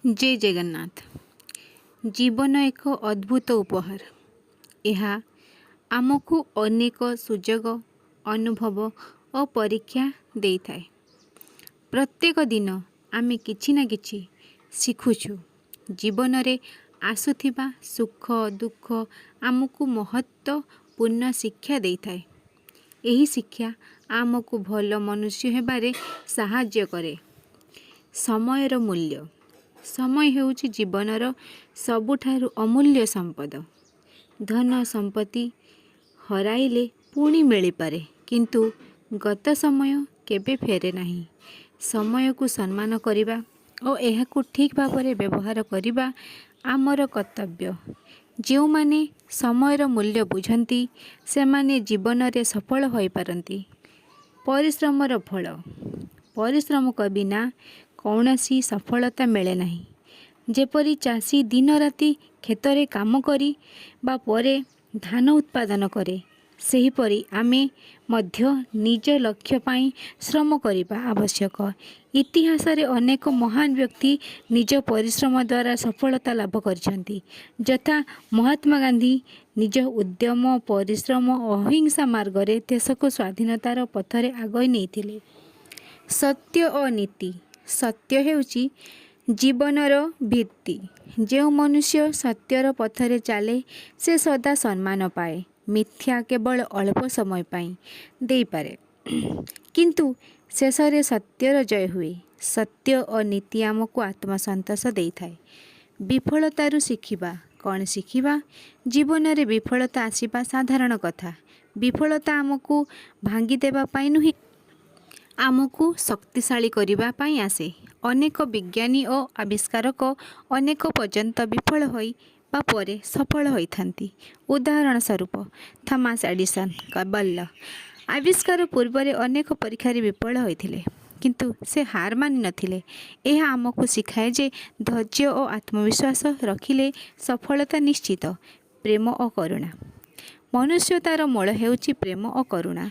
ଜୟ ଜଗନ୍ନାଥ। ଜୀବନ ଏକ ଅଦ୍ଭୁତ ଉପହାର। ଏହା ଆମକୁ ଅନେକ ସୁଯୋଗ, ଅନୁଭବ ଓ ପରୀକ୍ଷା ଦେଇଥାଏ। ପ୍ରତ୍ୟେକ ଦିନ ଆମେ କିଛି ନା କିଛି ଶିଖୁଛୁ। ଜୀବନରେ ଆସୁଥିବା ସୁଖ ଦୁଃଖ ଆମକୁ ମହତ୍ତ୍ୱପୂର୍ଣ୍ଣ ଶିକ୍ଷା ଦେଇଥାଏ। ଏହି ଶିକ୍ଷା ଆମକୁ ଭଲ ମନୁଷ୍ୟ ହେବାରେ ସାହାଯ୍ୟ କରେ। ସମୟର ମୂଲ୍ୟ। ସମୟ ହେଉଛି ଜୀବନର ସବୁଠାରୁ ଅମୂଲ୍ୟ ସମ୍ପଦ। ଧନ ସମ୍ପତ୍ତି ହରାଇଲେ ପୁଣି ମିଳିପାରେ, କିନ୍ତୁ ଗତ ସମୟ କେବେ ଫେରେ ନାହିଁ। ସମୟକୁ ସମ୍ମାନ କରିବା ଓ ଏହାକୁ ଠିକ୍ ଭାବରେ ବ୍ୟବହାର କରିବା ଆମର କର୍ତ୍ତବ୍ୟ। ଯେଉଁମାନେ ସମୟର ମୂଲ୍ୟ ବୁଝନ୍ତି, ସେମାନେ ଜୀବନରେ ସଫଳ ହୋଇପାରନ୍ତି। ପରିଶ୍ରମର ଫଳ। ପରିଶ୍ରମ ବିନା କୌଣସି ସଫଳତା ମିଳେ ନାହିଁ। ଯେପରି ଚାଷୀ ଦିନରାତି କ୍ଷେତରେ କାମ କରିବା ପରେ ଧାନ ଉତ୍ପାଦନ କରେ, ସେହିପରି ଆମେ ମଧ୍ୟ ନିଜ ଲକ୍ଷ୍ୟ ପାଇଁ ଶ୍ରମ କରିବା ଆବଶ୍ୟକ। ଇତିହାସରେ ଅନେକ ମହାନ ବ୍ୟକ୍ତି ନିଜ ପରିଶ୍ରମ ଦ୍ୱାରା ସଫଳତା ଲାଭ କରିଛନ୍ତି, ଯଥା ମହାତ୍ମା ଗାନ୍ଧୀ ନିଜ ଉଦ୍ୟମ, ପରିଶ୍ରମ ଓ ଅହିଂସା ମାର୍ଗରେ ଦେଶକୁ ସ୍ୱାଧୀନତାର ପଥରେ ଆଗେଇ ନେଇଥିଲେ। ସତ୍ୟ ଓ ନୀତି। ସତ୍ୟ ହେଉଛି ଜୀବନର ଭିତ୍ତି। ଯେଉଁ ମନୁଷ୍ୟ ସତ୍ୟର ପଥରେ ଚାଲେ, ସେ ସଦା ସମ୍ମାନ ପାଏ। ମିଥ୍ୟା କେବଳ ଅଳ୍ପ ସମୟ ପାଇଁ ଦେଇପାରେ, କିନ୍ତୁ ଶେଷରେ ସତ୍ୟର ଜୟ ହୁଏ। ସତ୍ୟ ଓ ନୀତି ଆମକୁ ଆତ୍ମସନ୍ତୋଷ ଦେଇଥାଏ। ବିଫଳତାରୁ ଶିଖିବା। କ'ଣ ଶିଖିବା? ଜୀବନରେ ବିଫଳତା ଆସିବା ସାଧାରଣ କଥା। ବିଫଳତା ଆମକୁ ଭାଙ୍ଗିଦେବା ପାଇଁ ନୁହେଁ, ଆମକୁ ଶକ୍ତିଶାଳୀ କରିବା ପାଇଁ ଆସେ। ଅନେକ ବିଜ୍ଞାନୀ ଓ ଆବିଷ୍କାରକ ଅନେକ ପର୍ଯ୍ୟନ୍ତ ବିଫଳ ହୋଇବା ପରେ ସଫଳ ହୋଇଥାନ୍ତି। ଉଦାହରଣ ସ୍ୱରୂପ, ଥମାସ ଏଡିସନ୍ ବଲ୍ବ ଆବିଷ୍କାର ପୂର୍ବରେ ଅନେକ ପରୀକ୍ଷାରେ ବିଫଳ ହୋଇଥିଲେ, କିନ୍ତୁ ସେ ହାର ମାନିନଥିଲେ। ଏହା ଆମକୁ ଶିଖାଏ ଯେ ଧୈର୍ଯ୍ୟ ଓ ଆତ୍ମବିଶ୍ୱାସ ରଖିଲେ ସଫଳତା ନିଶ୍ଚିତ। ପ୍ରେମ ଓ କରୁଣା। ମନୁଷ୍ୟତାର ମୂଳ ହେଉଛି ପ୍ରେମ ଓ କରୁଣା।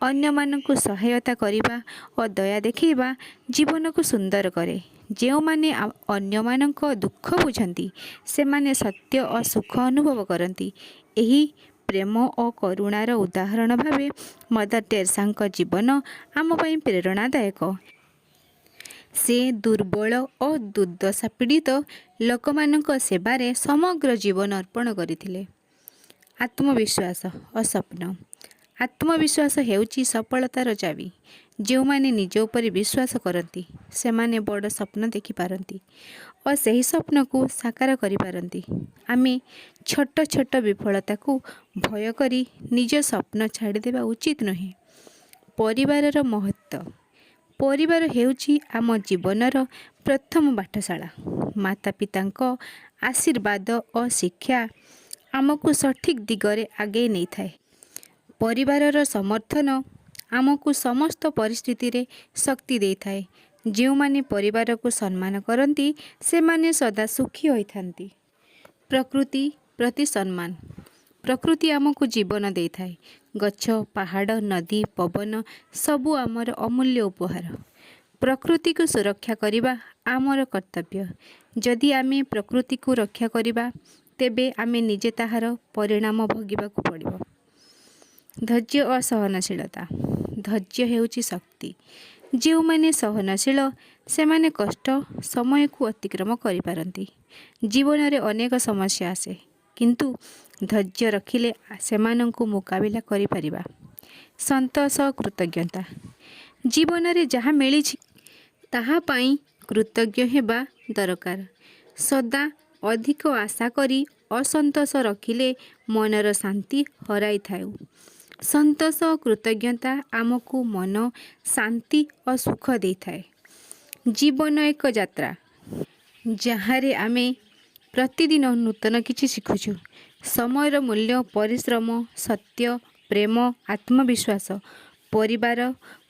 ଅନ୍ୟମାନଙ୍କୁ ସହାୟତା କରିବା ଓ ଦୟା ଦେଖାଇବା ଜୀବନକୁ ସୁନ୍ଦର କରେ। ଯେଉଁମାନେ ଅନ୍ୟମାନଙ୍କ ଦୁଃଖ ବୁଝନ୍ତି, ସେମାନେ ସତ୍ୟ ଓ ସୁଖ ଅନୁଭବ କରନ୍ତି। ଏହି ପ୍ରେମ ଓ କରୁଣାର ଉଦାହରଣ ଭାବେ ମଦର ଟେରେସାଙ୍କ ଜୀବନ ଆମ ପାଇଁ ପ୍ରେରଣାଦାୟକ। ସେ ଦୁର୍ବଳ ଓ ଦୁର୍ଦ୍ଦଶା ପୀଡ଼ିତ ଲୋକମାନଙ୍କ ସେବାରେ ସମଗ୍ର ଜୀବନ ଅର୍ପଣ କରିଥିଲେ। ଆତ୍ମବିଶ୍ୱାସ ଓ ସ୍ୱପ୍ନ। ଆତ୍ମବିଶ୍ୱାସ ହେଉଛି ସଫଳତାର ଚାବି। ଯେଉଁମାନେ ନିଜ ଉପରେ ବିଶ୍ୱାସ କରନ୍ତି, ସେମାନେ ବଡ଼ ସ୍ୱପ୍ନ ଦେଖିପାରନ୍ତି ଓ ସେହି ସ୍ୱପ୍ନକୁ ସାକାର କରିପାରନ୍ତି। ଆମେ ଛୋଟ ଛୋଟ ବିଫଳତାକୁ ଭୟ କରି ନିଜ ସ୍ୱପ୍ନ ଛାଡ଼ିଦେବା ଉଚିତ ନୁହେଁ। ପରିବାରର ମହତ୍ତ୍ୱ। ପରିବାର ହେଉଛି ଆମ ଜୀବନର ପ୍ରଥମ ପାଠଶାଳା। ମାତା ପିତାଙ୍କ ଆଶୀର୍ବାଦ ଓ ଶିକ୍ଷା ଆମକୁ ସଠିକ୍ ଦିଗରେ ଆଗେଇ ନେଇଥାଏ। ପରିବାରର ସମର୍ଥନ ଆମକୁ ସମସ୍ତ ପରିସ୍ଥିତିରେ ଶକ୍ତି ଦେଇଥାଏ। ଯେଉଁମାନେ ପରିବାରକୁ ସମ୍ମାନ କରନ୍ତି, ସେମାନେ ସଦା ସୁଖୀ ହୋଇଥାନ୍ତି। ପ୍ରକୃତି ପ୍ରତି ସମ୍ମାନ। ପ୍ରକୃତି ଆମକୁ ଜୀବନ ଦେଇଥାଏ। ଗଛ, ପାହାଡ଼, ନଦୀ, ପବନ ସବୁ ଆମର ଅମୂଲ୍ୟ ଉପହାର। ପ୍ରକୃତିକୁ ସୁରକ୍ଷା କରିବା ଆମର କର୍ତ୍ତବ୍ୟ। ଯଦି ଆମେ ପ୍ରକୃତିକୁ ରକ୍ଷା କରିବା, ତେବେ ଆମେ ନିଜେ ତାହାର ପରିଣାମ ଭୋଗିବାକୁ ପଡ଼ିବ। ଧୈର୍ଯ୍ୟ ଓ ସହନଶୀଳତା। ଧୈର୍ଯ୍ୟ ହେଉଛି ଶକ୍ତି। ଯେଉଁମାନେ ସହନଶୀଳ, ସେମାନେ କଷ୍ଟ ସମୟକୁ ଅତିକ୍ରମ କରିପାରନ୍ତି। ଜୀବନରେ ଅନେକ ସମସ୍ୟା ଆସେ, କିନ୍ତୁ ଧୈର୍ଯ୍ୟ ରଖିଲେ ସେମାନଙ୍କୁ ମୁକାବିଲା କରିପାରିବା। ସନ୍ତୋଷ, କୃତଜ୍ଞତା। ଜୀବନରେ ଯାହା ମିଳିଛି, ତାହା ପାଇଁ କୃତଜ୍ଞ ହେବା ଦରକାର। ସଦା ଅଧିକ ଆଶା କରି ଅସନ୍ତୋଷ ରଖିଲେ ମନର ଶାନ୍ତି ହରାଇଥାଉ। ସନ୍ତୋଷ ଓ କୃତଜ୍ଞତା ଆମକୁ ମନ ଶାନ୍ତି ଓ ସୁଖ ଦେଇଥାଏ। ଜୀବନ ଏକ ଯାତ୍ରା, ଯାହାରେ ଆମେ ପ୍ରତିଦିନ ନୂତନ କିଛି ଶିଖୁଛୁ। ସମୟର ମୂଲ୍ୟ, ପରିଶ୍ରମ, ସତ୍ୟ, ପ୍ରେମ, ଆତ୍ମବିଶ୍ୱାସ, ପରିବାର,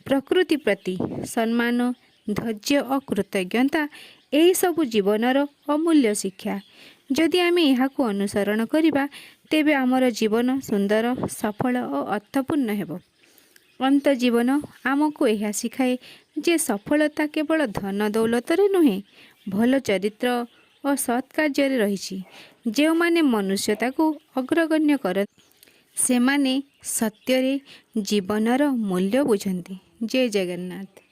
ପ୍ରକୃତି ପ୍ରତି ସମ୍ମାନ, ଧୈର୍ଯ୍ୟ ଓ କୃତଜ୍ଞତା, ଏହିସବୁ ଜୀବନର ଅମୂଲ୍ୟ ଶିକ୍ଷା। ଯଦି ଆମେ ଏହାକୁ ଅନୁସରଣ କରିବା, ତେବେ ଆମର ଜୀବନ ସୁନ୍ଦର, ସଫଳ ଓ ଅର୍ଥପୂର୍ଣ୍ଣ ହେବ। ଅନ୍ତ ଜୀବନ ଆମକୁ ଏହା ଶିଖାଏ ଯେ ସଫଳତା କେବଳ ଧନ ଦୌଲତରେ ନୁହେଁ, ଭଲ ଚରିତ୍ର ଓ ସତ୍ କାର୍ଯ୍ୟରେ ରହିଛି। ଯେଉଁମାନେ ମନୁଷ୍ୟତାକୁ ଅଗ୍ରଗଣ୍ୟ କରନ୍ତି, ସେମାନେ ସତ୍ୟରେ ଜୀବନର ମୂଲ୍ୟ ବୁଝନ୍ତି। ଜୟ ଜଗନ୍ନାଥ।